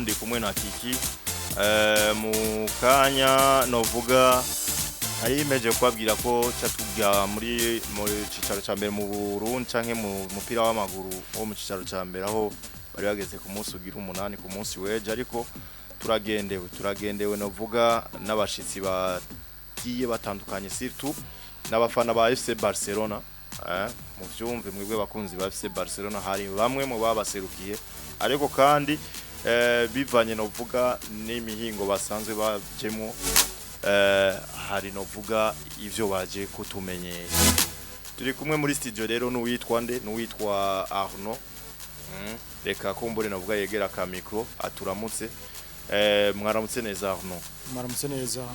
Ndi kumwe na Kiki mu kanya novuga ari imeje kubabwira ko catujya muri cicaro ca mbere mu Burundi canke mu mupira w'amaguru wo mu cicaro ca mbere, aho bari bageze ku munsi ugira umunani ku munsi weje, ariko turagendewe novuga n'abashitsi bagiye batandukanye, surtout n'abafana ba FC Barcelona. Mu vyumve mwebwe bakunzi ba FC Barcelona, hari bamwe mu babaserukiye, ariko kandi bivanye novuga n'imihingo basanzwe bajemwo, hari novuga ivyo baje kutumenyesha. Turi kumwe muri studio rero n'uwitwa nde? N'uwitwa Arno. Reka kumbure novuga yegera ka micro aturamutse. Mwaramutse neza, Arno? Mwaramutse neza.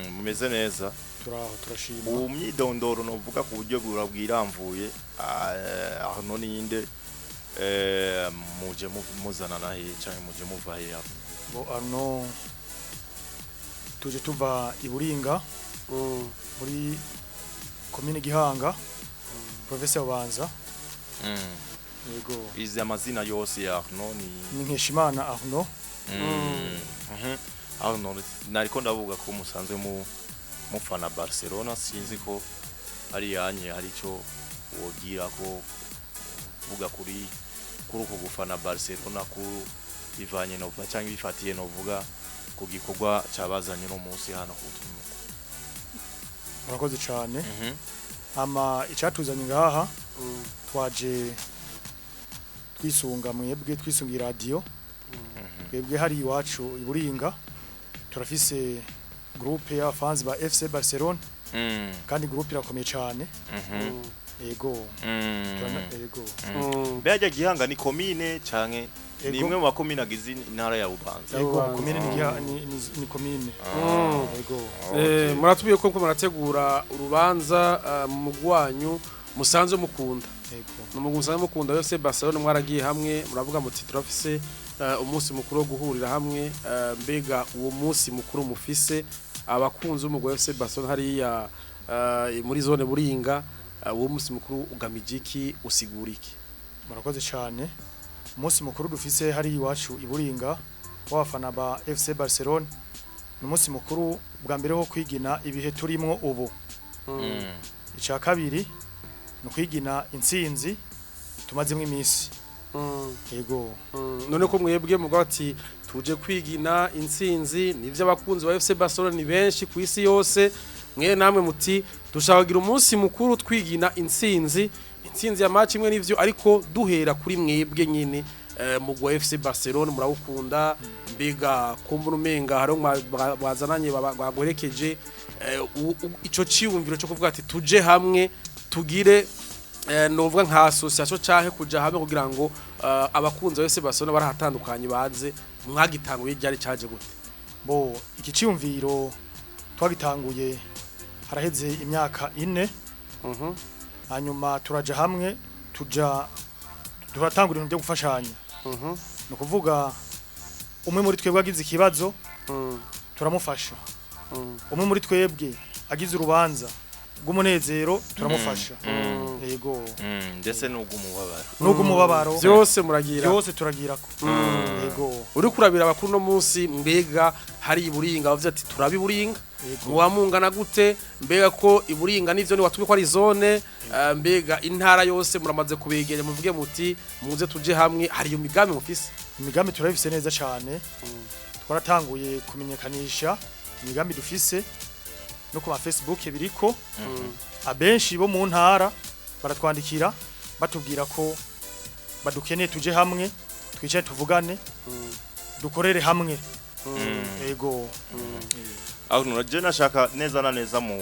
Mumeze neza? Turaho, turashima. Ubu myidondoro novuga ku buryo bwiramvuye, Arno ninde? Muje muzana he canke muje muva he, Arno? Bo, Arno, tuje tuva i Buringa, muri komine Gihanga, province ya Bubanza. Yego. Izi amazina yose ya Arno ni? Ni Nkeshimana Arno. Arno, nariko ndavuga ko musanzwe mu mufana Barcelona, sinzi ko ari yanye hari ico wogira ko vuga kuri uko gufana Barcelona, ku bivanye novuga canke bifatiye novuga ku gikorwa cabazanye no munsi hano ku. Murakoze cyane. Ama icatuzanye ngaha, twaje twisunga mwebwe, twisunga iradiyo. Twebwe hari iwacu i Buringa turafise groupe y'abafanzi ba FC Barcelona, kandi groupe irakomeye cyane. Yego. Yego. Mbega Gihanga ni komine canke ni imwe mu makomine agize intara ya Bubanza? Yego. Bubanza. Komine ni komine. Yego. Muratubwiye ko murategura urubanza mu mugwanyu musanzwe mukunda. Yego. Mu mugwi musanzwe mukunda yose Barcelona, mwaragiye hamwe muravuga muti turafise umunsi mukuru wo guhurira hamwe. Mbega uwo munsi mukuru mufise abakunzi b'umugwi wa FC Barcelona hariya muri zone Buringa, uwo munsi mukuru ugamije iki, usigura iki? Murakoze cyane. Umunsi mukuru dufise hari iwacu i Buringa w'abafana ba FC Barcelona ni umunsi mukuru bwa mbere wo kwigina ibihe turimwo ubu. Icya kabiri ni ukwigina intsinzi tumazemo iminsi. Yego. None ko mwebwe muvuga ati tuje kwigina intsinzi, nivyo abakunzi ba FC Barcelona ni benshi ku isi yose, mwe namwe muti dushaka kugira umunsi mukuru twigina intsinzi ya match imwe, nivyo, ariko duhera kuri mwebwe nyine, mugwi wa FC Barcelona murawukunda. Mbega kumbura umenga hariho bazananye bagwerekeje, ico ciyumviro cyo kuvuga ati tuje hamwe tugire novuga nka association canke kuja hamwe kugira ngo abakunzi bose Barcelona barahatandukanye baze, mwagitanguye ryari, caje gute? Bo, iki cyiyumviro twagitanguye haraheze imyaka 4. Hanyuma turaja hamwe, tuja turatangura ibintu byo gufashanya. Ni ukuvuga umwe muri twebwe agize ikibazo, turamufasha. Umwe muri twebwe agize urubanza rw'umunezero, turamufasha. Yego. Ndetse n'ubw'umubabaro. N'ubw'umubabaro. Vyose muragira. Byose turagirako. Yego. Uri kurabira abakuru no munsi, mbega hari iburinga bavuze ati turabi Buringa, muba mungana gute? Mbega ko iburinga nivyo ni watumye ko ari zone, mbega intara yose muramaze kubegera muvuge muti muze tuje hamwe? Hari iyo migambi mufise? Imigambi turayifise neza cyane. Twaratanguye kumenyekanisha imigambi dufise no ku ma Facebook biriko. Abenshi bo mu ntara baratwandikira batubwira ko badukeneye, tuje hamwe, twicare, tuvugane, dukorere hamwe. Yego. Aho nuraje nashaka neza na neza mu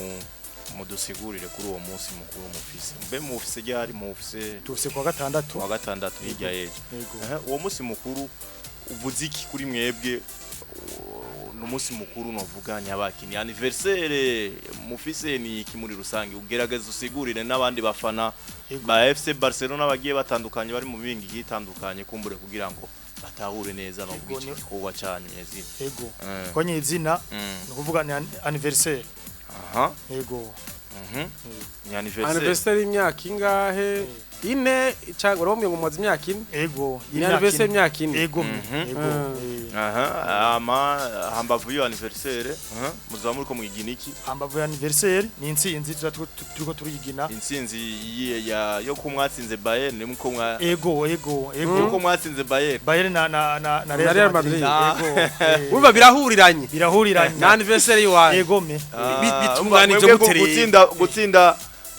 mudusigurire kuri uwo munsi mukuru mufise. Mbe mufise ryari, mufise? Tufise kuwa gatandatu. Wa gatandatu, hirya y'ejo. Yego. Uwo munsi mukuru uvuze iki kuri mwebwe? Ni umunsi mukuru novuga nyabaki, ni anniversaire mufise, ni iki muri rusange? Ugerageza usigurire n'abandi bafana ba FC Barcelona bagiye batandukanye bari mu mingi igiye itandukanye, kumbure kugira ngo batahure neza no Yego, iki gikorwa cyanyu nyezina. Yego, ko nyizina ni ukuvuga ni anniversaire. Yego. Ni anniversaire. Anniversaire y'imyaka ingahe? ine cyangwa urabona ngo mumaze imyaka 4. Ego. Ni anniversaire y'imyaka 4. Ego. Ego. Aha, ama hambavu yo anniversaire, muzaba muriko mwigina iki? Hambavu ya anniversaire ni intsinzi tuza turiko turigina. Intsinzi ya yo ko mwatsinze Bayern, ni muko mwa Ego, ego, ego. yuko mwatsinze Bayern. Bayern na Real Madrid. Ego. Urumva birahuriranye. Birahuriranye. Na anniversaire yiwaye. Ego me. Bitunganije mwebwe gute rero? Gutsinda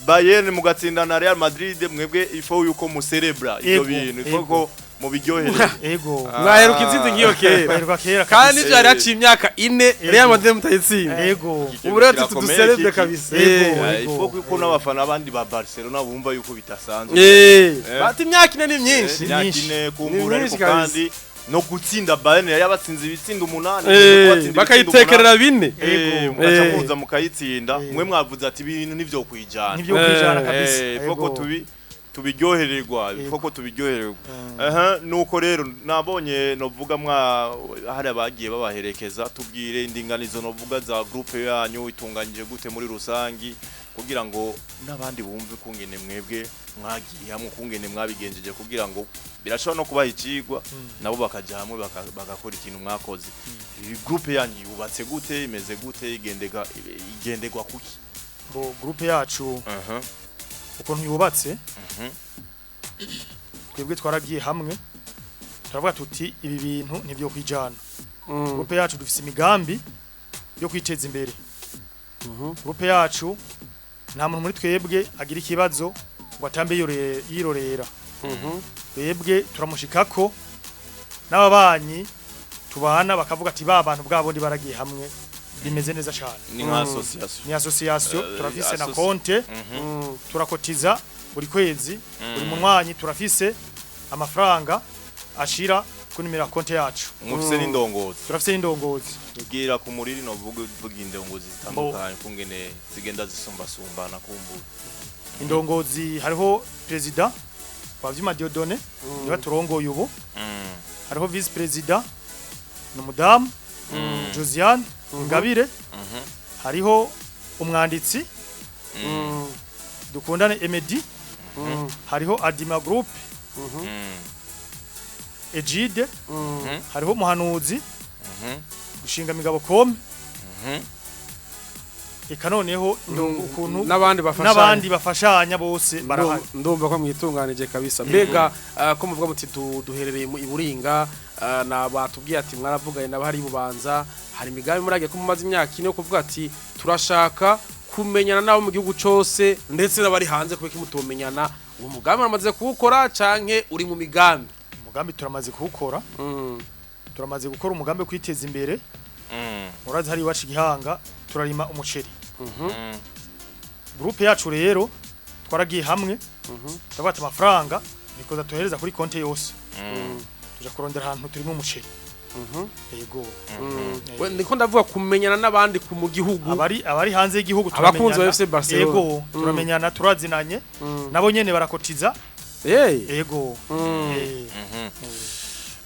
Bayern mugatsinda na Real Madrid, mwebwe ifo yuko muserebra ivyo Ego, bintu, ifo ego. ko mubiryohereza. Ego. Mwaheruka intsinzi nk'iyo kera. Baheruka kera Kandi kabisa. byari haciye imyaka 4 Real Madrid mutayitsinda. Ego. Ubu rero Kirakomeye tuduserebye kiki. kabisa. Ego. Ifo ko n'abafana abandi ba Barcelona bumva yuko bidasanzwe. Bati imyaka 4 ni myinshi. Imyaka myinshi. 4 kumbura, Ni ariko myinshi kabisa. kandi no gutsinda Bayern yabatsinze ibitsindo 8, kubatsinda Bakayitekerera 4. 8, mugaca muza mukayitsinda. Mwe mwavuze ati ibintu nivyo kwijana. Nivyo kwijana kabisa. Ifo ko tubiryohererwa, ifo ko tubiryohererwa. Aha, nuko rero nabonye novuga mwa hari abagiye babaherekeza. Tubwire indinganizo novuga za groupe yanyu itunganyije gute muri rusangi, kugira ngo n'abandi bumve kungene mwebwe mwagiye hamwe, kungene mwabigenjeje, kugira ngo birashobora no kubaha icigwa nabo bakaja hamwe bagakora ikintu mwakoze. Iyi groupe yanyu yubatse gute, imeze gute, igendegwa kuki? Bo groupe yacu ukuntu yubatse, twebwe twaragiye hamwe turavuga tuti ibi bintu ntivyo kwijana. Groupe yacu dufise imigambi yo kwiteza imbere. Groupe yacu nta muntu muri twebwe agira ikibazo ngo atambe yirorera. Twebwe turamushikako n'ababanyi tubana bakavuga ati ba bantu bwabo ndi baragiye hamwe bimeze neza cyane. Ni nka association? Ni association. Turafise na konte, turakotiza buri kwezi, buri munywanyi turafise amafaranga ashira kuri nimero ya konte yacu. Mufise n'indongozi? Turafise n'indongozi. Tubwira ku muriri novuga vuga indongozi zitandukanye kungene zigenda zisumbasumbana kumbura. Indongozi hariho perezida Bavyuma Dieudonné, niwe turongoye ubu. Hariho vice perezida ni umudamu Josiane Ingabire. Hariho umwanditsi Dukundane Emedi. Hariho Adima Group Egide. Hariho umuhanuzi gushinga migabo kome. Eka noneho ukuntu n'abandi bafashanya. N'abandi bafashanya bose barahari. Ndumva ko mwitunganije kabisa. Mbega ko muvuga muti duherereye mu Iburinga, na batubwiye ati mwaravuganye n'abahari Bubanza, hari imigambi muragiye ko mumaze imyaka 4 yo kuvuga ati turashaka kumenyana nabo mu gihugu cose ndetse n'abari hanze, kubera mutomenyana. Uwo mugambi muramaze kuwukora canke uri mu migambi? Umugambi turamaze kuwukora. Turamaze gukora umugambi wo kwiteza imbere. Murazi hari iwacu Gihanga turarima umuceri. Groupe yacu rero twaragiye hamwe turavuga ati amafaranga nikoza tuhereza kuri konte yose, tuja kurondera ahantu turimo umuceri. Yego. We, ndiko ndavuga kumenyana n'abandi ku mu gihugu. Abari hanze y'igihugu Abakunzi ba turamenyana. FC Barcelona. Yego, turamenyana, turazinanye, nabo nyene barakotiza. Yego.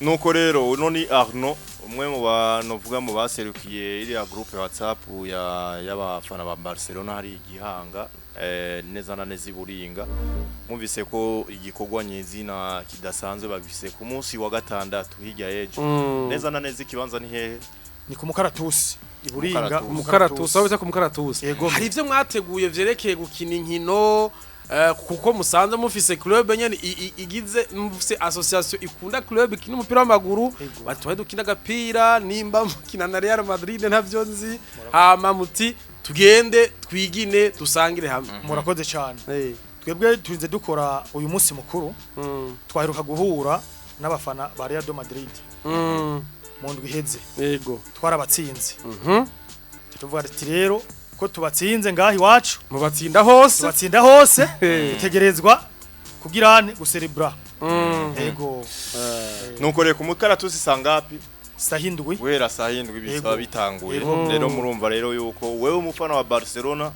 Nuko rero uno ni Arnaud, umwe mu bantu uvuga mu baserukiye iriya groupe WhatsApp ya y'abafana ba Barcelona hari Igihanga, neza na neza Iburinga. Mwumvise ko igikorwa nyezina kidasanzwe bagifise ku munsi wa gatandatu hirya y'ejo. Neza na neza ikibanza ni hehe? Ni ku mukaratusi Iburinga. Mukaratusi. Umukaratusi, aho bita ku mukaratusi. Yego. Hari ivyo mwateguye vyerekeye gukina inkino, kuko musanze mufise club nyene igize, mufise association ikunda club ikina umupira w'amaguru. Yego. Bati twari dukina agapira, nimba mukina na Real Madrid ntavyo nzi, hama muti tugende twigine dusangire hamwe. Murakoze cyane. Twebwe turinze dukora uyu munsi mukuru. Twaheruka guhura n'abafana ba Real de Madrid mu ndwi iheze. Twarabatsinze. Tuvuga ati rero ko tubatsinze ngaha iwacu, Mubatsinda hose. Tubatsinda hose, dutegerezwa kugira ane guserebra. Yego. Nuko rero ku mukaratusi sangapi? Saha 7. Guhera saa 7 bisaba bitanguye. Yego. Rero murumva rero yuko wewe umufana wa Barcelona,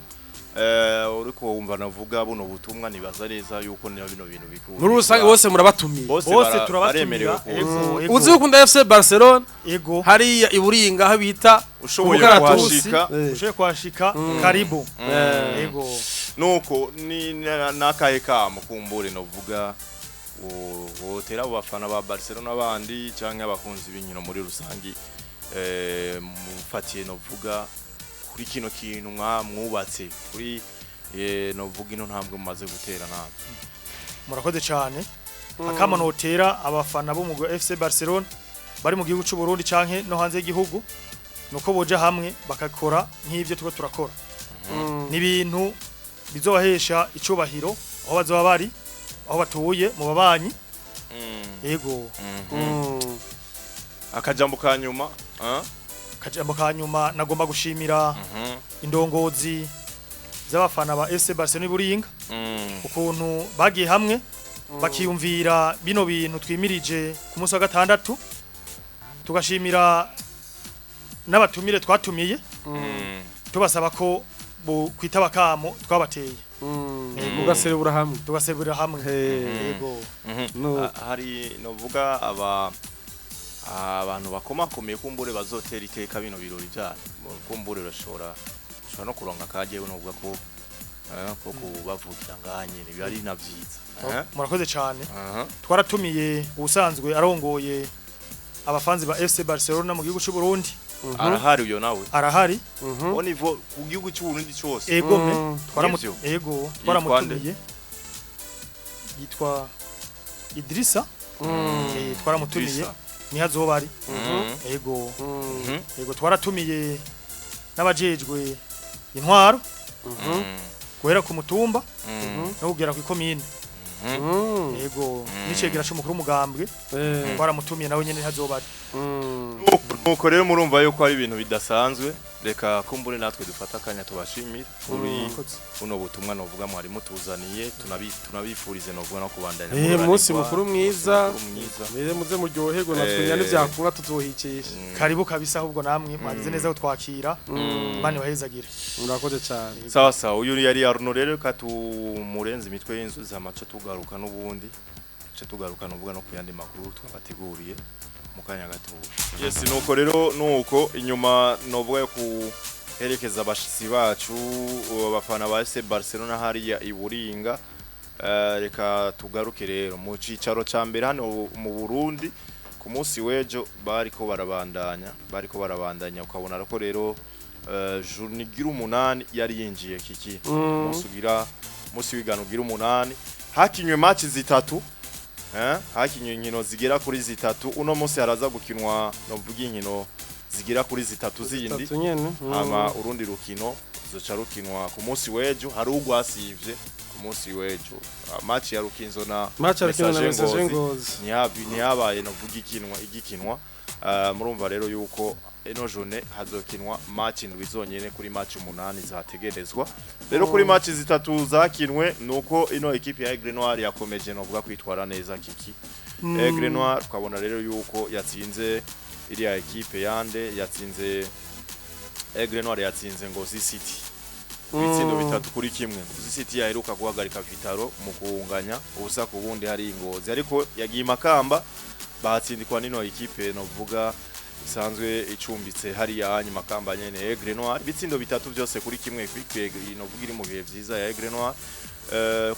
uriko wumva navuga buno butumwa, nibaza neza yuko ni bino bintu bikuru Muri rusange bose murabatumiye. Bose Bose baremerewe turabatumira. kuza. Yego, yego. Uzi ukunda FC Barcelona, Yego. hariya Iburinga aho bita Ushoboye Umukaratusi. kuhashika. Ushoboye kuhashika, karibu. Yego. Nuko ni nakahe kamo kumbure novuga wotera abo bafana ba Barcelona bandi canke abakunzi b'inkino muri rusangi, mufatiye novuga kuri kino kintu mwubatse kuri novuga ino ntambwe mumaze gutera nabi? Murakoze cyane. Akamo notera abafana b'umugwi wa FC Barcelona bari mu gihugu cy'u Burundi canke no hanze y'igihugu nuko boja hamwe bakakora nk'ivyo tuko turakora. Ni ibintu bizobahesha icubahiro aho bazoba bari, aho batuye, mu babanyi. Yego. Akajambo ka nyuma, ah? Kajambo ka nyuma, nagomba gushimira indongozi z'abafana ba FC Barcelona i Buringa ukuntu bagiye hamwe bakiyumvira bino bintu twimirije ku munsi wa gatandatu, tugashimira n'abatumire twatumiye, tubasaba ko bo kwitaba kamo twabateye. Mugaserebura hamwe. Tugaseburira hamwe. Yego. No. Hari novuga aba abantu bakomakomeye kumbure bazotera iteka bino birori byanyu, kumbure urashobora ushobora no kuronka akaje novuga ko ko kubavugira nganye biba ari na vyiza. Murakoze cyane. Twaratumiye ubusanzwe arongoye abafanzi ba FC Barcelona mu gihugu cy'u Burundi. Arahari uyo nawe? Arahari. Au niveau ku gihugu cy'u Burundi cyose? Ego me. Nivyo. Ego, twaramutumiye, yitwa Idrissa. Twaramutumiye. Idrissa. Niho azoba ari. Ego. Ego, twaratumiye n'abajejwe intwaro guhera ku mutumba no kugera ku ikomine. Ego, n'icegera c'umukuru w'umugambwe twaramutumiye, nawe nyene ntazoba ari. Nuko rero murumva yuko ari ibintu bidasanzwe. Reka kumbure natwe dufata akanya tubashimire kuri Murakoze. buno butumwa novuga mwari mutuzaniye, tunabifurize novuga no kubandanya Eh, umunsi muroranirwa. mukuru mwiza. Umunsi mukuru mwiza. Mire muze muryoherwe, natwe nyane vyakura tuzohikisha. Karibu kabisa, ahubwo namwe mwagize neza kutwakira. Imana ibahezagire. Murakoze cyane. Sawa sawa, uyu yari Arno. Rero reka tumurenze imitwe y'inzuzi, amaco tugaruka n'ubundi ce tugaruka n'ubuga no kuyandi makuru twabateguriye mu kanya gato. Yes, nuko rero nuko inyuma novuga yo kuherekeza abashitsi bacu, abafana ba FC Barcelona hariya i Buringa, reka tugaruke rero mu cicaro ca mbere hano mu Burundi. Ku munsi w'ejo bariko barabandanya, ukabona ko rero journée igira umunani yari yinjiye kiki umunsi ugira umunsi w'igano ugira umunani, hakinywe match zitatu, hakinywe inkino zigera kuri zitatu. Uno munsi haraza gukinwa novuga inkino zigera kuri zitatu zindi. Tatu nyene. Hama urundi rukino ruzoca rukinwa ku munsi w'ejo. Hari ugwasivye ku munsi w'ejo. Match ya Rukinzo na Match ya Rukinzo na Messager Messager Ngozi Ngozi. Ntiyabaye novuga igikinwa. Murumva rero yuko eno journée hazokinwa match indwi zonyene kuri match umunani zategerezwa. Rero kuri match zitatu zakinwe, nuko ino equipe ya Aigle Noir yakomeje novuga kwitwara neza kiki. Aigle Noir ukabona rero yuko yatsinze iriya equipe yande yatsinze. Aigle Noir yatsinze Ngozi City ibitsindo 3-1. Ngozi City yaheruka guhagarika Vitaro mu kuwunganya 0-0 hari Ngozi, ariko yagiye Makamba bahatsindikwa nino equipe novuga isanzwe icumbitse hariya hanyu Makamba nyene, Aigle Noir, ibitsindo 3 byose kuri kimwe. Equipe novuga iri mu bihe vyiza ya Aigle Noir.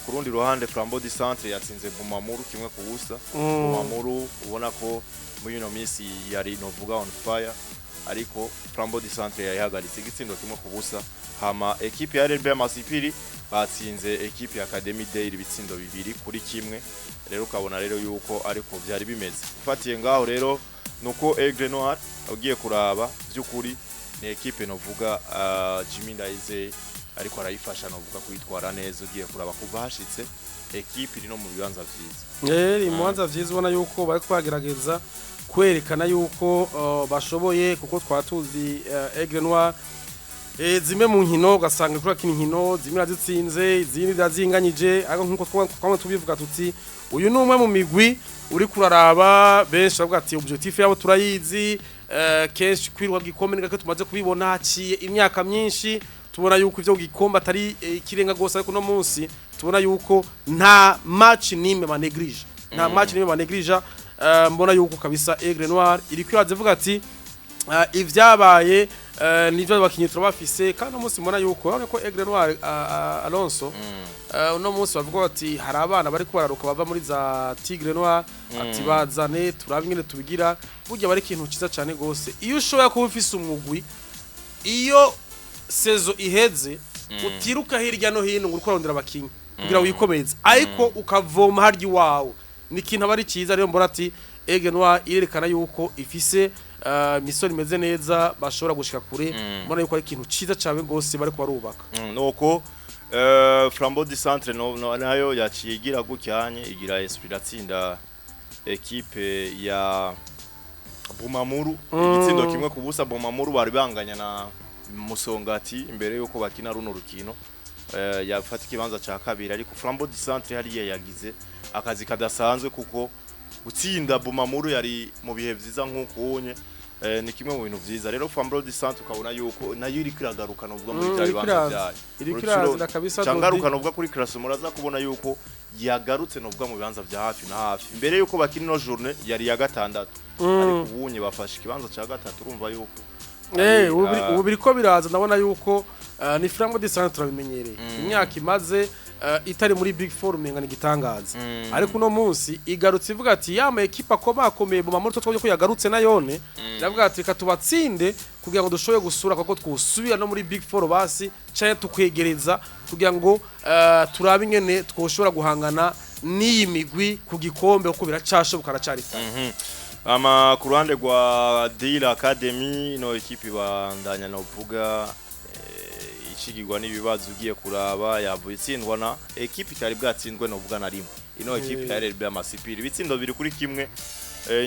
Ku rundi ruhande, Flambeau du Centre yatsinze Bumamuru 1-0. Bumamuru ubona ko muri ino minsi yari novuga on fire, ariko Flambeau du Centre yayihagaritse igitsindo 1-0. Hama equipe ya RB Amasipiri batsinze equipe ya Academy Day ibitsindo 2-1. Rero ukabona rero yuko ariko byari bimeze. Ufatiye ngaho rero nuko Aigle Noir ugiye kuraba by'ukuri ni equipe novuga Jimmy Ndayizeye ariko arayifasha novuga kwitwara neza. Ugiye kuraba kuva hashitse, equipe iri no mu bibanza vyiza. Iri mu bibanza vyiza, ubona yuko bariko bagerageza kwerekana yuko bashoboye, kuko twaba tuzi Aigle Noir, zimwe mu nkino ugasanga kuri akina inkino zimwe irazitsinze, izindi zirazinganyije, ariko nkuko twamwe tubivuga tuti uyu ni umwe mu migwi uri kuraraba benshi bavuga ati objectif yabo turayizi. Kenshi kwirwa gikombe ni gake tumaze kubibona, haciye imyaka myinshi tubona yuko ivyo gikombe atari ikirenga gose, ariko no munsi tubona yuko nta match nimwe banéglige, nta match nimwe banéglige. Mbona yuko kabisa Aigle Noir iri kwibaza ivuga ati ivyabaye Nivyo abakinyi turabafise, kandi uno munsi mbona yuko urabona ko Aigle Noir, Alonso, uno munsi bavuga bati hari abana bari bararuka bava muri za Tigre Noir, ati bazane turabe ingene tubigira. Burya bari ikintu ciza cane gose iyo ushoboye kuba ufise umugwi, iyo saison iheze utiruka hirya no hino ngo uriko urarondera abakinyi kugira wikomeze, ariko ukavoma harya iwawe, ni ikintu aba ari cyiza. Rero mbona ati Aigle Noir irerekana yuko ifise misoro imeze neza, bashobora gushika kure. Mbona yuko ari ikintu ciza cyane gose bariko barubaka. Nuko Flambeau du Centre no, nayo yaciye igira gukyanye, igira esprit, atsinda ekipe ya Bumamuru igitsindo 1-0. Bumamuru bari banganya na Musongati imbere yuko bakina runo rukino, yafata ikibanza ca kabiri, ariko Flambeau du Centre hariya yagize akazi kadasanzwe, kuko gutsinda Bumamuru yari mu bihe vyiza nk'uko unye, ni kimwe mu bintu vyiza. Rero Flambeau du Centre ukabona yuko nayo iriko iragaruka novuga muri bya iriko bibanza iraza. vyayo. Iriko Urukino iraza kabisa. Cangaruka Dodi. novuga kuri classement, muraza kubona yuko yagarutse novuga mu bibanza vya hafi na hafi. Imbere yuko bakina ino journée yari ya gatandatu, ariko ubunye bafashe ikibanza ca gatatu. Urumva yuko Ubu biriko biraza. Ndabona yuko ni Flambeau du Centre turabimenyereye, imyaka imaze itari muri Big Four umenga ni igitangaza, ariko uno munsi igarutse ivuga ati yama ekipa akomakomeye mu mamuri twabonye ko yagarutse nayone, iravuga ati reka tubatsinde kugira ngo dushobore gusura kuko twusubira no muri Big Four, basi canke tukwegereza kugira ngo turabe ingene twoshobora guhangana n'iyi migwi ku gikombe, kuko biracashoboka, aracari kare. Ama ku ruhande rwa Deal Academy, no ekipe ibandanya novuga ishigirwa n'ibibazo. Ugiye kuraba yavuye itsindwa na ekipe itari bwatsindwe novuga na rimwe, ino ekipe ya RB Amasipiri, ibitsindo 2-1.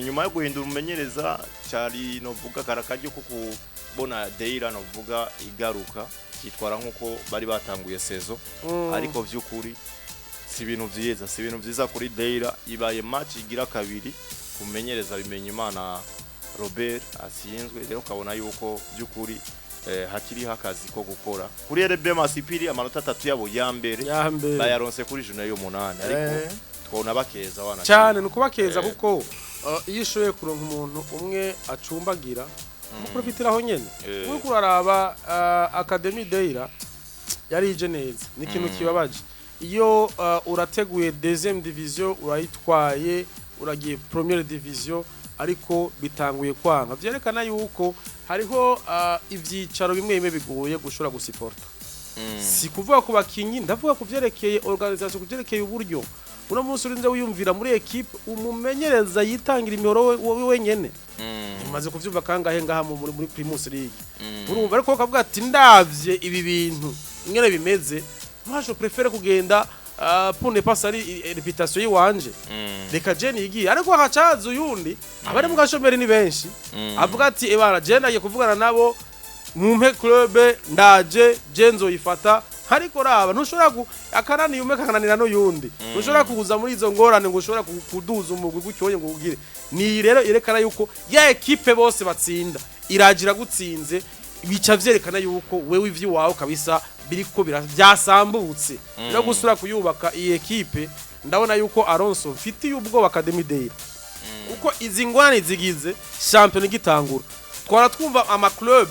Nyuma yo guhindura umumenyereza, cyari novuga karakaryo ko kubona Deira novuga igaruka kitwara nkuko bari batanguye saison, ariko vy'ukuri si ibintu vyiza, si ibintu vyiza kuri Deira. Ibaye match igira kabiri kumenyereza bimenya Imana Robert atsinzwe. Rero ukabona yuko by'ukuri hakiriho akazi ko gukora kuri RB Masipiri. Amanota 3 yabo ya mbere ya mbere bayaronse kuri journée y'umunani, ariko twabona bakeza wana Cyane, ni ukubakeza, kuko iyo ushoboye kuronka umuntu umwe acumbagira muprofitiraho nyene. Uriko uraraba Academy Deira yarije neza, ni ikintu kibabaje iyo urateguye deuxième division, urayitwaye, uragiye première division, ariko bitanguye kwanga. Vyerekana yuko hariho ivyicaro bimwe bimwe bigoye gushobora gusiporta. Si kuvuga ku bakinyi, ndavuga ku vyerekeye organisation, ku vyerekeye uburyo. Uno munsi urinze wiyumvira muri equipe umumenyereza yitangira imihoro we wenyene. Umaze kuvyumva kangahe ngaha muri Primus League? Urumva, ariko ukavuga ati ndavye ibi bintu ingene bimeze, moi je préfère kugenda pour ne pas salir réputation yiwanje, reka je nigiye. Ariko hakacaza uyundi, abari mu gashomeri ni benshi, avuga ati ebana, je nagiye kuvugana nabo, mumpe club ndaje, je nzoyifata. Ariko raba, ntushobora akananiye umwe kakananira n'uyundi, ntushobora kuza muri izo ngorane ngo ushobora kuduza umugwi gutyoye ngo ugire. Ni rero yerekana yuko ya ekipe bose batsinda iragira gutsinze, bica vyerekana yuko wewe ivy'iwawe kabisa biriko byasambutse. Rero gusura kuyubaka iyi ekipe, ndabona yuko Alonso mfitiye ubwoba Academy Day, kuko izi ngwane zigize shampiyona igitangura, twara twumva ama club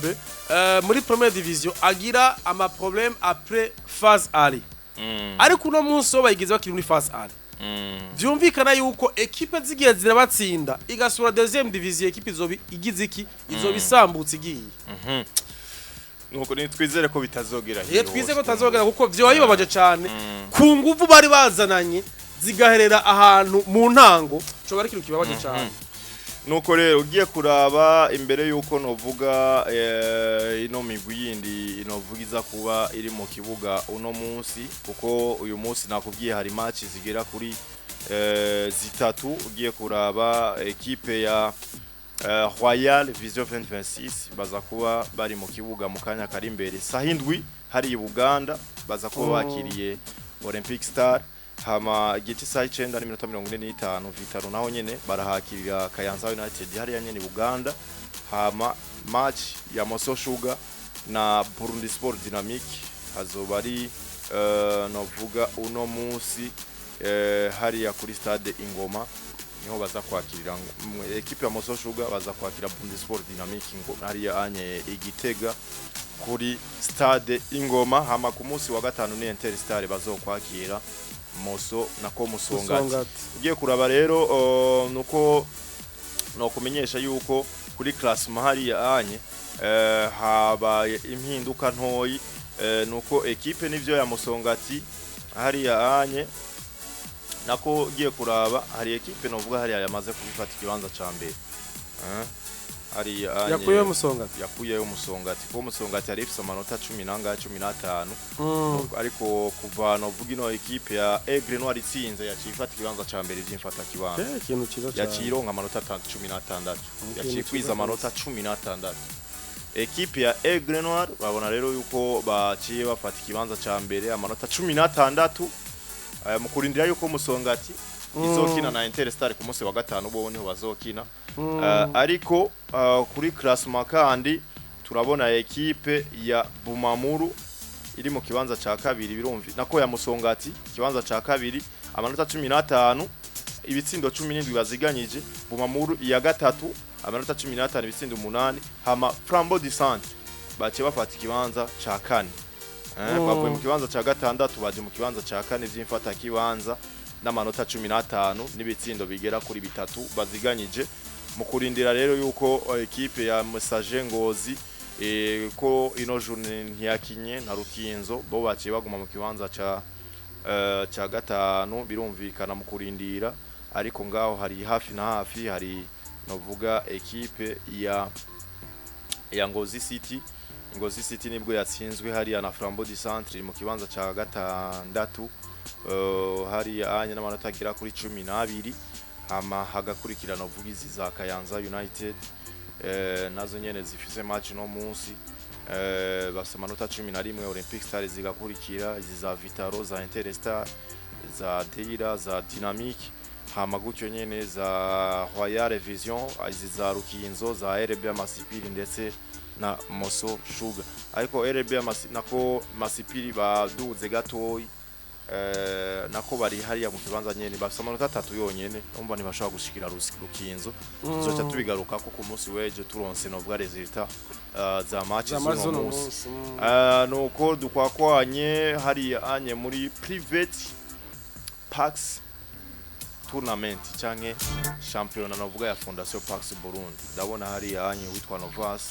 muri première division agira ama problème après phase aller, ariko uno munsi wo bayigize bakiri muri phase aller. Vyumvikana yuko ekipe zigiye zirabatsinda igasura deuxième division, ekipe izoba igize iki, izoba isambutse igiye. Nuko ni twizere ko bitazogera. Iyo twize ko tazogera, kuko vyoba bibabaje cane ku nguvu bari bazananye zigaherera ahantu mu ntango, coba ari ikintu kibabaje cane. Nuko rero ugiye kuraba imbere yuko novuga ino migwi yindi inovuga iza kuba iri mu kibuga uno munsi, kuko uyu munsi nakubwiye hari match zigera kuri 3. Ugiye kuraba ekipe ya Royal Vision 2026 baza kuba bari mu kibuga mu kanya kari imbere saha 7 hari i Buganda, baza kuba bakiriye Olympic Star. Hama igihe cy'isaha 9:45 Vitaro naho nyene barahakirira Kayanza United hariya nyene i Buganda. Hama match ya Moso Sugar na Burundi Sport Dynamique hazoba ari novuga uno munsi hariya kuri stade Ingoma. Niho baza kwakirira ekipe ya Moso Sugar, baza kwakira Bundisport Dynamic ngo hariya anye Igitega kuri stade Ingoma. Hama ku munsi wa gatanu ni Interstar bazokwakira Moso, nako Musongati. Musongati. Ugiye kuraba rero, nuko nokumenyesha yuko kuri classement hariya anye habaye impinduka ntoyi, nuko ekipe nivyo ya Musongati hariya anye, nako ugiye kuraba hari ekipe novuga hariya yamaze kubifata ikibanza ca mbere, hariya anye Yakuyeho Musongati. Yakuyeyo Musongati, kuko Musongati yari ifise amanota 10 nangahe, 15. Ariko kuva novuga ino ekipe ya Aigle Noir itsinze, yaciye ifata ikibanza ca mbere vy'imfata kibanza. Ikintu cyiza cyane. Yaciye ironka amanota 16. Ikintu Yaciye cyiza kwiza amanota 16 ekipe ya Aigle Noir. Babona rero yuko baciye bafata ikibanza ca mbere, amanota 16, mu kurindira yuko Musongati izokina na Interstar ku munsi wa gatanu, bo niho bazokina. Ariko kuri classement kandi turabona ekipe ya Bumamuru iri mu kibanza ca kabiri, birumvi nako ya Musongati ikibanza ca kabiri, amanota 15, ibitsindo 17 baziganyije. Bumamuru iya gatatu, amanota 15, ibitsindo 8. Hama Flambeau du Centre baciye bafata ikibanza ca kane. Bavuye mu kibanza ca gatandatu baje mu kibanza ca kane vy'imfata kibanza n'amanota 15 n'ibitsindo bigera kuri bitatu baziganyije, mu kurindira rero yuko ekipe ya Messager Ngozi, ko ino journée ntiyakinye na Rukinzo, bo baciye baguma mu kibanza ca gatanu, birumvikana mu kurindira. Ariko ngaho hari hafi na hafi, hari novuga ekipe ya Ngozi City. Ngozi City nibwo yatsinzwe hariya na Flambeau du Centre, iri mu kibanza ca gatandatu, hariya anye n'amanota agera kuri 12. Hama hagakurikirana uvuga izi za Kayanza United, nazo nyene zifise match no munsi, bafise amanota 11. Olympic Star zigakurikira, izi za Vitaro, za Interstar, za Deira, za Dynamic, hama gutyo nyene za Royal Vision, izi za Rukinzo, za RB Amasipiri ndetse na Moso Sugar. Ariko RB nako Masipiri baduze gatoyi, nako bari hariya mu kibanza nyene, bafise amanota atatu yonyene, umva ntibashobora gushikira Rukinzo. Tuzoca tubigaruka ko ku munsi w'ejo turonse novuga résultat za match Za match z'uno z'uno munsi. munsi. Nuko dukwakwanye hariya anye muri private Pax tournament canke championnat novuga ya Fondation Pax Burundi. Ndabona hariya anye witwa Novas,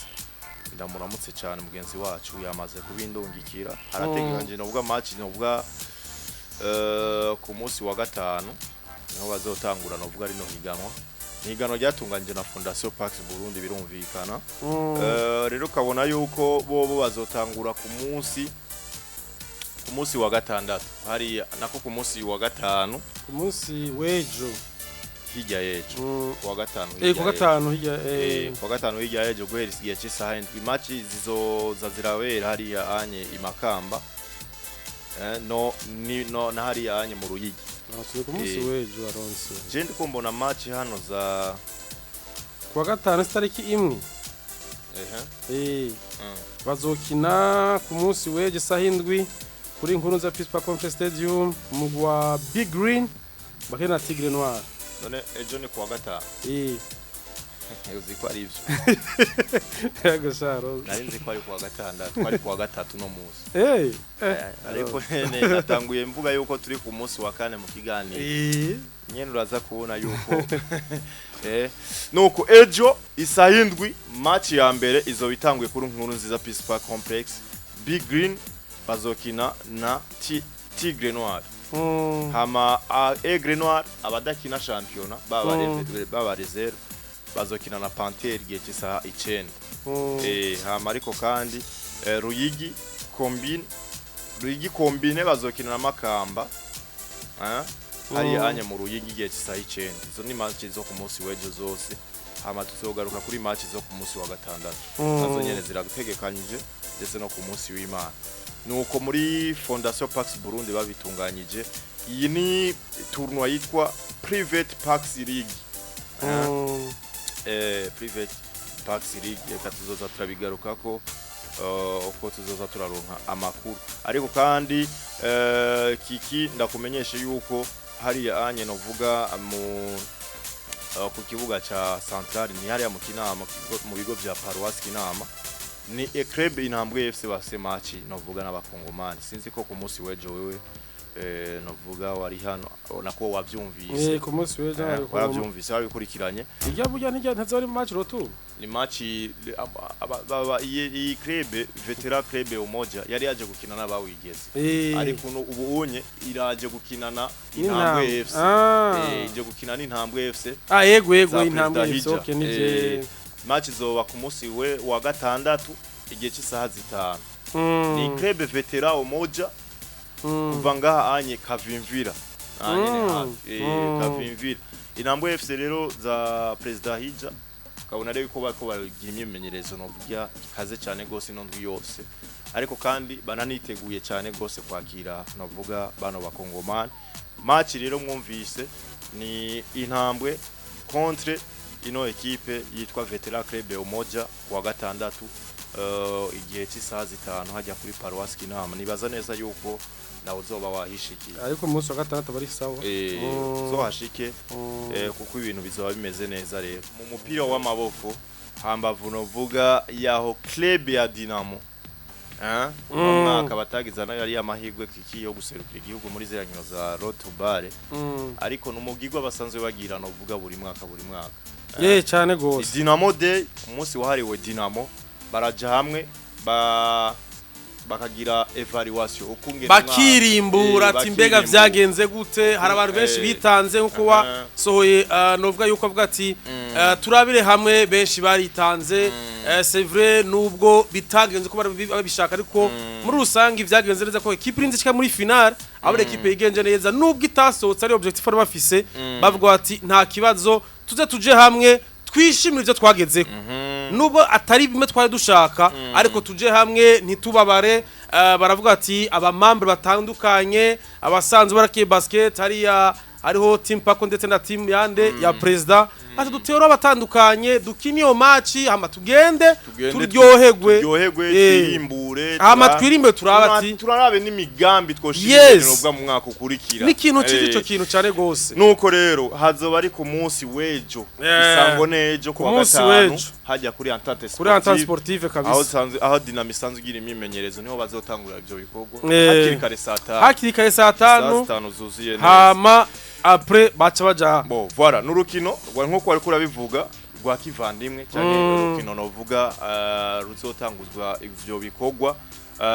ndamuramutse cyane mugenzi wacu, yamaze kubindungikira. Harategekanje novuga match novuga ku munsi wa gatanu niho bazotangura novuga rino higanwa, ni higanwa ryatunganyije na Fondation Pax Burundi, birumvikana. Rero ukabona yuko bobo bazotangura ku munsi wa gatandatu hari nako ku munsi wa gatanu. Ku munsi w'ejo. Hirya y'ejo. Ku wa gatanu Ku hirya y'ejo. gatanu hirya. Ku wa gatanu hirya y'ejo, guhera igihe cy'isaha 7, match zizoza zirabera hariya anye i Makamba, no ni no na hariya anye mu Ruyigi. Turi ku munsi w'ejo aronse. Je ndiko mbona match hano za Ku wa gatanu itariki 1. Ehe. Bazokina ku munsi w'ejo isaha 7 kuri Nkuru za Peace Park Conference Stadium, umugwi wa Big Green bakina na Tigre Noir. None ejo ni ku wa gatanu? Uzi ko ari ivyo? Yego sha Rose. Nari nzi ko ari ku wa gatandatu, ko ari ku wa gatatu no munsi. Ariko nyene natanguye mvuga yuko turi ku munsi wa kane mu kiganiro, nyene uraza kubona yuko nuko ejo isaha 7 match ya mbere izoba itanguye kuri Nkuru Nziza Peace Park Complex, Big Green bazokina na Tigre Noir. Hama Aigle Noir abadakina championnat baba baba réserve bazokina na Panther igihe cy'isaha 9. Hama ariko kandi Ruyigi Combine bazokina na Makamba, hariya anye mu Ruyigi igihe cy'isaha 9. Izo ni match zo ku munsi w'ejo zose. Hama tuzogaruka kuri match zo ku munsi wa gatandatu, nazo nyene zirategekanyije, ndetse no ku munsi w'Imana. Nuko muri Fondation Pax Burundi babitunganyije. Iyi ni tournoi yitwa Private Pax League. Private Pax League, reka tuzoza turabigarukako uko tuzoza turaronka amakuru. Ariko kandi kiki ndakumenyeshe yuko hariya anye novuga mu ku kibuga ca Central, ni hariya mu Kinama, mu bigo vya Paroisse Kinama. Ni club Intambwe FC bafise match novuga n'abakongomani. Sinzi ko ku munsi w'ejo wewe novuga wari hano nako wavyumvise. Ku munsi w'ejo Waravyumvise, wabikurikiranye. Irya burya ntirya ntazori mu match retour. Ni match iyi club Veteran Club Umoja yari yaje gukina n'abawigeze, ariko ubu unye iraje gukina na Intambwe FC. Ije gukina n'Intambwe FC. Ah, yego yego. Za Intambwe Perezida FC. Hija. Okay, nivyo. Match izoba ku munsi we wa gatandatu igihe cy'isaha 5. Ni club Veteran Umoja kuva ngaha anye Kavimvira anye ni hafi Kavimvira. Intambwe FC rero za Perezida Hija, ukabona rero ko bariko baragira imyimenyerezo novuga ikaze cyane gose ino ndwi yose, ariko kandi bananiteguye cyane gose kwakira novuga bano bakongomani. Match rero mwumvise ni Intambwe contre ino ekipe yitwa Veteran Club Umoja kuwa gatandatu igihe cy'isaha 5 hajya kuri Paroisse Kinama. Nibaza neza yuko nawe uzoba wahishikiye. Ariko umunsi wa gatandatu bari sawa. Uzohashike kuko ibintu bizoba bimeze neza. Rero mu mupira w'amaboko, hambavu novuga yaho club ya Dinamo uno mwaka batagize nayo yari amahirwe kiki yo guserukira igihugu muri ziriya nkino za Road to Bar, ariko n'umugigwa basanzwe bagira novuga buri mwaka buri mwaka. Cyane Ni gose. Dinamo Day, umunsi wahariwe Dinamo. Baraja hamwe bakagira evaluation ukungene Bakirimbura ati mbega bakirimbura. Vyagenze gute? Hari abantu benshi bitanze nkuko wasohoye novuga yuko avuga ati turabire hamwe, benshi baritanze. C'est vrai, nubwo bitagenze ko bari babishaka, ariko muri rusange vyagenze neza ko equipe irinze ishika muri finale, abo equipe yigenje neza nubwo itasohotse ari objectif bari bafise. Bavuga bati nta kibazo, tuze tuje hamwe twishimire ivyo twagezeko nubwo atari bimwe twari dushaka, ariko tuje hamwe ntitubabare. Baravuga ati abamambre batandukanye abasanzwe barakiye basket hariya, hariho team Paco ndetse na team yande ya president, ati dutere abatandukanye dukine iyo match hama tugende Tugende turyoherwe. Turyoherwe, twirimbure. Hama twirimbe, turaba ati turarabe n'imigambi twoshira imbere mu mwaka ukurikira. N'ikintu cyiza ico kintu cyane gose. Nuko rero hazoba ari ku munsi w'ejo, isango n'ejo Ku kuwa munsi gatanu w'ejo. hajya kuri Entente Kuri Entente Sportive, Sportive aho kabisa. sanzwe, aho Dinamo isanzwe igira imyimenyerezo, niho bazotangura ivyo bikorwa hakiri kare saa 5. Hakiri kare saa Saa 5. 5 zuzuye neza. Hama après baca baja. Bo voilà, n'urukino rwa nkuko wariko urabivuga rwa kivandimwe cyane, urukino novuga ruzotanguzwa ivyo bikorwa,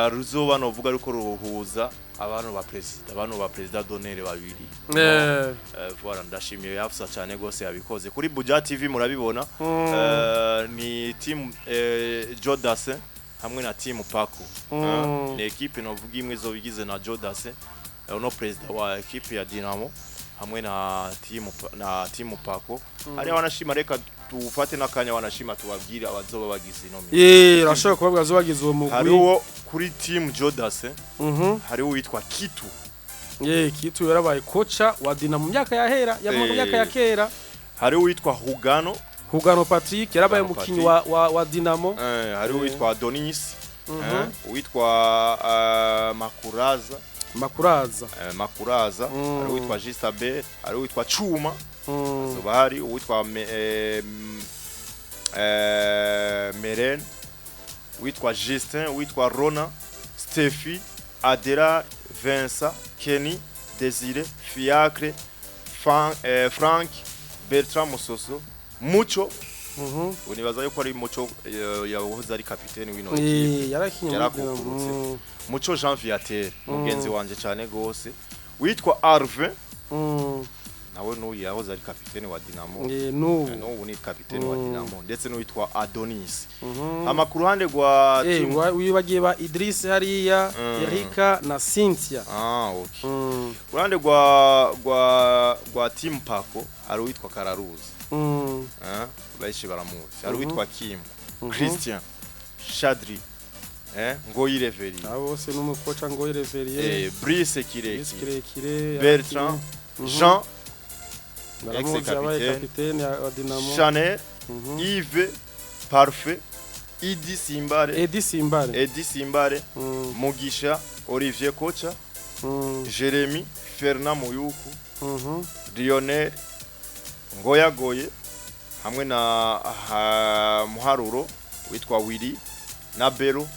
ruzoba novuga ariko ruhuza abantu ba president d'honneur babiri. Voilà, ndashimiye Hafsa cyane gose yabikoze kuri Buja TV murabibona. Ni team Jodase hamwe na team Paco. Ni equipe novuga imwe izoba igizwe na Jodase, no president wa equipe ya Dinamo, hamwe na team Paco. Hariya wanashima, reka tufate n'akanya wanashima tubabwire abazoba bagize ino migwi. Urashobora kubabwira zo bagize uwo mugwi. Hariho kuri team Jodase hariho uwitwa Kitu. Kitu yarabaye kocha wa Dinamo mu myaka yahera ya mu myaka ya kera. Hariho uwitwa Hugano. Hugano Patrick yarabaye Hugano umukinyi Patrick. wa Dinamo. Hariho uwitwa Adonis, uwitwa Makuraza. Makuraza. Makuraza. Hariho uwitwa Gisabel, hariho uwitwa Chuma. Zoba hari uwitwa Meren, uwitwa Justin, uwitwa Rona, Steffi, Adela, Vincent, Kenny, Desire, Fiacre, Frank, Bertrand Musoso, Mucho. Unibaza yuko ari Mucho yahoze ari kapiteni w'ino equipe. Yarakinye muri Dinamo. Yarakukurutse. Muco Jean Viateur, mugenzi wanje cyane gose, witwa Arvin. Nawe n'uyu yahoze ari kapiteni wa Dinamo. N'ubu. N'ubu ni kapiteni wa Dinamo, ndetse n'uwitwa Adonis. Hama ku ruhande rwa team wibagiye ba Idris hariya, Erika na Cynthia. Ah, okay. Ku ruhande rwa team Paco hari uwitwa Kararuzi. Benshi baramuzi. Hari uwitwa Kim, Christian, Shadri, Ngoyi Reveri, Abo bose n'umukoca ngo Reverier. Brice Brice Kireki, Kirekire. Bertrand, Jean, Baramuzi, yabaye ex-capitaine. kapiteni wa Dinamo. Chanel, Yves, Parfait, Idi Simbare, Edi Simbare. Edi Simbare, Mugisha, Olivier Kocha, Jeremy, Fernand Muyuku, Lionel, Ngoyagoye hamwe na Muharuro witwa Willy na Bero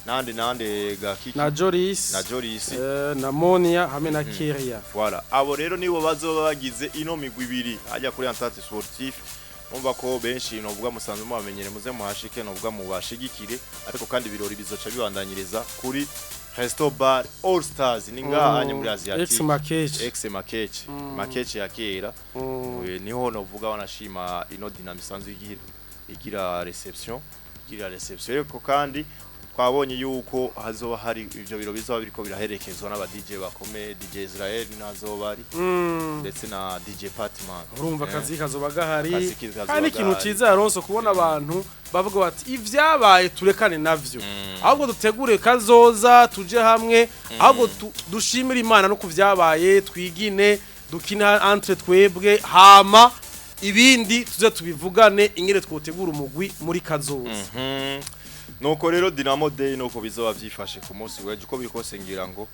nande nande Gakiki Na Joris. Na Joris. Na Monia hamwe na Keria. Voilà. Abo rero nibo bazoba bagize ino migwi ibiri hajya kuri Entente Sportif. Umva ko benshi novuga musanzwe mubamenyere, muze muhashike, novuga mubashigikire, ariko kandi ibirori bizoca bibandanyiriza kuri Resto Bar All Stars, ni ngaha muri Ex Asiatique. Makeche. Ex Makeche. Makeche ya kera. Niho novuga wanashima ino Dynamo isanzwe igira reception, ariko kandi twabonye yuko hazoba hari ivyo biro bizoba biriko biraherekezwa n'aba DJ bakomeye, DJ Israel nazoba ari ndetse na DJ Patman. Urumva akazi kazoba gahari. Akazi kazoba Kandi ikintu gahari. ciza yaronse kubona abantu bavuga bati ivyabaye turekane navyo, ahubwo dutegure kazoza, tuje hamwe, ahubwo dushimire Imana no kuvyabaye, twigine, dukina entre twebwe, hama ibindi tuze tubivugane ingene twotegura umugwi muri kazoza. Nuko rero Dynamo Day nuko bizoba vyifashe ku munsi w'ejo, uko biri kose ngira ngo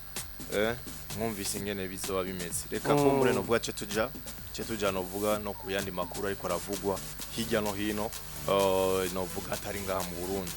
mwumvise ingene bizoba bimeze. Reka ko muri novuga ce tuja novuga no ku yandi makuru ariko aravugwa hirya no hino, novuga atari ngaha mu Burundi.